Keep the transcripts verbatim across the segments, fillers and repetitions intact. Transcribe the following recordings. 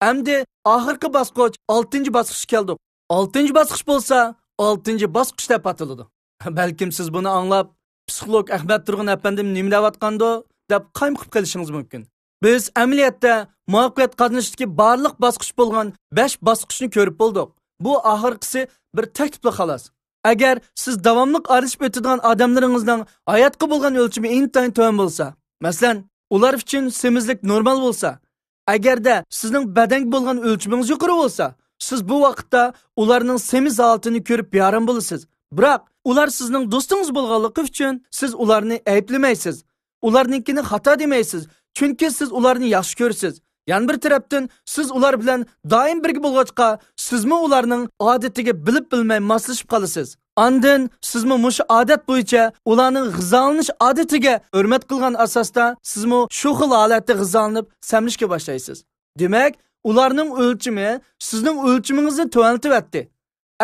ئەمدى ئاخىرقى باسقۇچ، ئالتىنچى باسقۇچقا كەلدۇق. ئالتىنچى باسقۇچ بولسا ئالتىنچى باسقۇچ دەپ ئاتىلىدۇ. بەلكىم سىز بۇنى ئاڭلاپ، پسىخولوگ ئەخمەت تۇرغۇن ئەپەندىم نېمە دەۋاتقاندۇ دەپ قايمۇقۇپ قېلىشىڭىز مۇمكىن. بىز ئەمەلىيەتتە مۇۋەپپەقىيەت قازىنىشتىكى بارلىق باسقۇچ بولغان بەش باسقۇچنى كۆرۈپ بولدۇق. بۇ ئاخىرقىسى بىر تەكلىپلا خالاس. ئەگەر سىز داۋاملىق ئارىلىشىپ ئۆتىدىغان ئادەملىرىڭىزنىڭ ھاياتقا بولغان ئۆلچىمى ئىنتايىن تۆۋەن بولسا، مەسىلەن، ئۇلار ئۈچۈن سېمىزلىك نورمال بولسا، ئەگەردە سىزنىڭ بەدەنگە بولغان ئۆلچىمىڭىز يۇقىرى بولسا، سىز بۇ ۋاقىتتا ئۇلارنىڭ سېمىز ھالىتىنى كۆرۈپ بىئارام بولىسىز. بىراق ئۇلار سىزنىڭ دوستىڭىز بولغانلىقى ئۈچۈن سىز ئۇلارنى ئەيىبلىمەيسىز. ئۇلارنىڭكىنى خاتا دېمەيسىز، چۈنكى سىز ئۇلارنى ياخشى كۆرىسىز. يەنە بىر تەرەپتىن، سىز ئۇلار بىلەن دائىم بىرگە بولغاچقا، سىزمۇ ئۇلارنىڭ ئادىتىگە بىلىپ بىلمەي ماسلىشىپ قالىسىز. ئاندىن سىزمۇ مۇشۇ ئادەت بويىچە ئۇلارنىڭ غىزالىنىش ئادىتىگە ھۆرمەت قىلغان ئاساستا، سىزمۇ شۇ خىل ھالەتتە غىزالىنىپ سەملىشكە باشلايسىز. دېمەك، ئۇلارنىڭ ئۆلچىمى سىزنىڭ ئۆلچىمىڭىزنى تۆۋەنلىتىۋەتتى.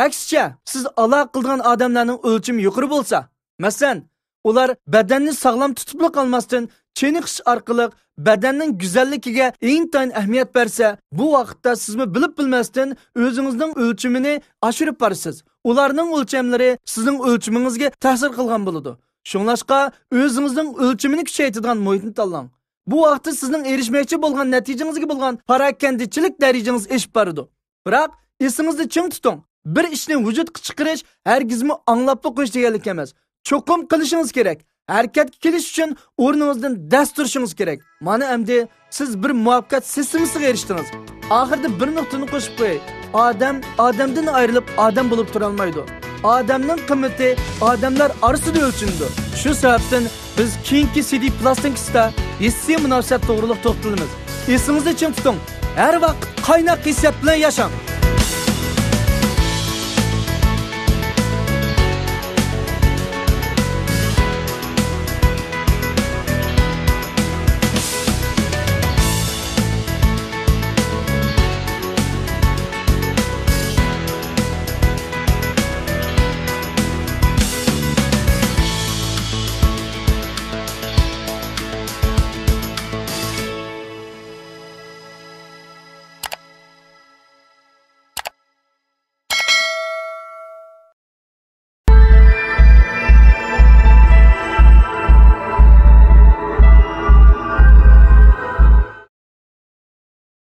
ئەكسىچە، سىز ئالاقە قىلىدىغان ئادەملەرنىڭ ئۆلچىمى يۇقىرى بولسا، مەسىلەن، ئۇلار بەدەننى ساغلام تۇتۇپلا قالماستىن، چېنىقىش ئارقىلىق بەدەننىڭ گۈزەللىكىگە ئىنتايىن ئەھمىيەت بەرسە، بۇ ۋاقىتتا سىزمۇ بىلىپ بىلمەستىن ئۆزىڭىزنىڭ ئۆلچىمىنى ئاشۇرۇپ بارىسىز. ئۇلارنىڭ ئۆلچەملىرى سىزنىڭ ئۆلچىمىڭىزگە تەسىر قىلغان بولىدۇ. شۇڭلاشقا، ئۆزىڭىزنىڭ ئۆلچىمىنى كۈچەيتىدىغان مۇھىتنى تاللاڭ. بۇ ۋاقىتتا سىزنىڭ ئېرىشمەكچى بولغان نەتىجىڭىزگە بولغان پاراكەندىچىلىك دەرىجىڭىز ئېشىپ بارىدۇ. بىراق، ئېسىڭىزدە چىڭ تۇتۇڭ، بىر ئىشنى ۋۇجۇدقا چىقىرىش ھەرگىزمۇ ئاڭلاپلا قويۇش دېگەنلىك ئەمەس. چوقۇم قىلىشىڭىز كېرەك. ھەرىكەتكە كېلىش ئۈچۈن ئورنىڭىزدىن دەس تۇرۇشىڭىز كېرەك. مانا ئەمدى سىز بىر مۇۋەپپەقىيەت سىستېمىسىغا ئېرىشتىڭىز. ئاخىرىدا بىر نۇقتىنى قوشۇپ قوياي. ئادەم ئادەمدىن ئايرىلىپ ئادەم بولۇپ تۇرالمايدۇ. ئادەمنىڭ قىممىتى ئادەملەر ئارىسىدا ئۆلچىنىدۇ. شۇ سەۋەبتىن بىز كېيىنكى سىدى پلاستىنكىسىدا ھېسسىي مۇناسىۋەت توغرىلىق توختىلىمىز. ئېسىڭىزدە چىڭ تۇتۇڭ، ھەر ۋاقىت قايناق ھېسسىيات بىلەن ياشاڭ.